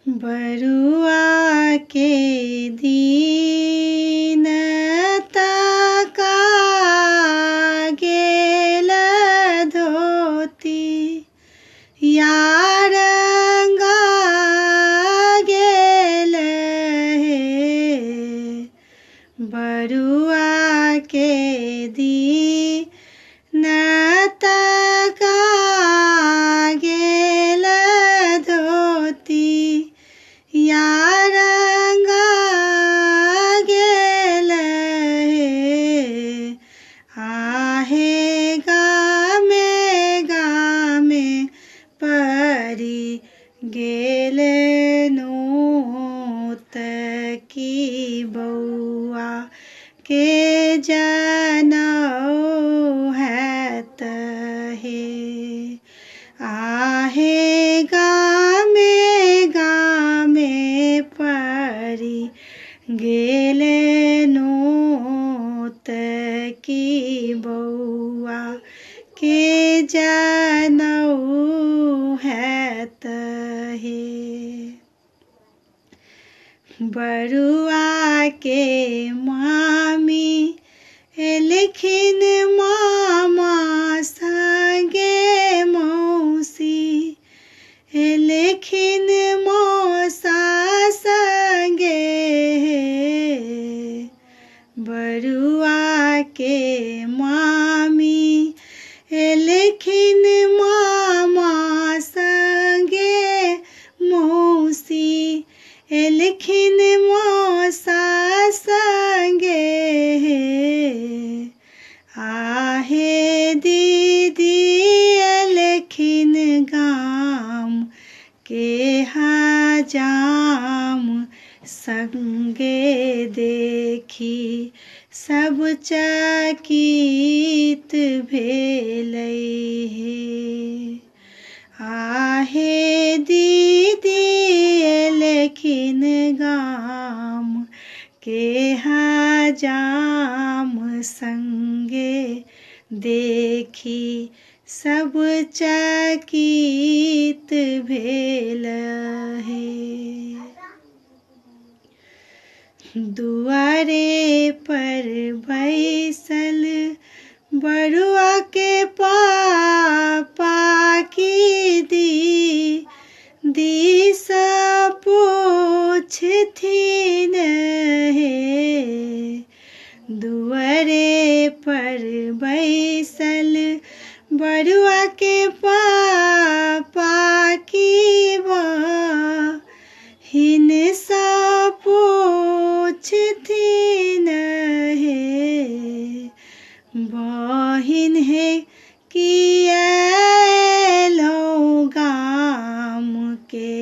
बरुआ के दीन तका गेल धोती या रंगा गेल हे। बरुआ के दीन तका गेल धोती या रंगा गेल हे। आहे गामे गामे परी गेल नोत की बौआ के जनौ हैत हे। आहे गामे गामे परी गेल नोत की बौआ के जनौ हैत हे। बरुआ के मामी एलखिन मामा संगे मौसी एलखिन मौसा संगे हे। बरुआ के मामी एलखिन मामा संगे मौसी एलखिन मौसा संगे हे। आहे दीदी एलखिन गाम के हजाम संगे देखी सब चकित भेलै हे। आहे दीदी एलखिन गाम के हजाम संगे देखी सब चकित भेल हे। दुआरे पर बैसल बरुआ के पापा की दी दिशा पूछथिन हे। दुआरे पर बैसल बरुआ के पापा की बहिन सँ पूछथिन हे। बहिन हे किया एलहुँ गाम के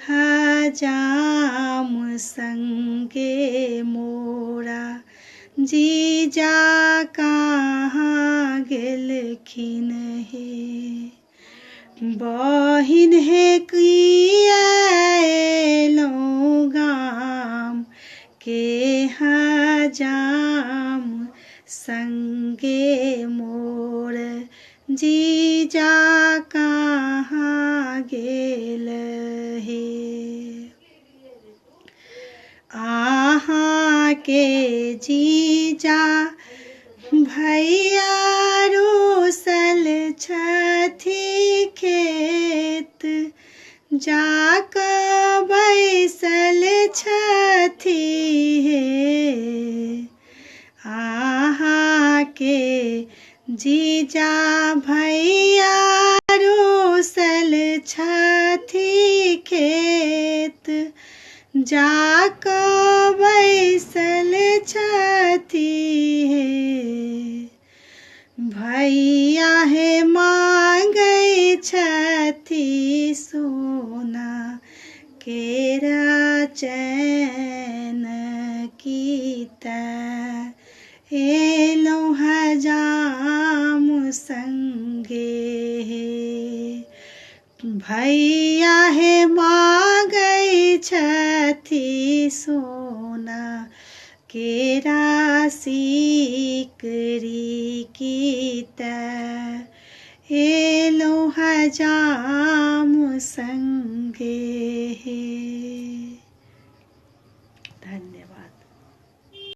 हजाम संगे मोरा जीजा कहाँ गेलखिन हे। बहिन हे किया एलहुँ गाम के हजाम संगे मोर जीजा कहाँ गेल हे। अहाँ के जीजा भैया रूसल छथि खेत जाकऽ बैसल छथि हे। अहाँ के जीजा भैया रूसल छथि खेत जाकऽ बैसल छथि हे। भैया हे मांगै छथि सोना केरा चैन की तैं एलहुँ हजाम संगे हे। भैया हे मांगै छथि सोना केरा सिकरी की तैं एलहुँ हजाम संगे हे। धन्यवाद।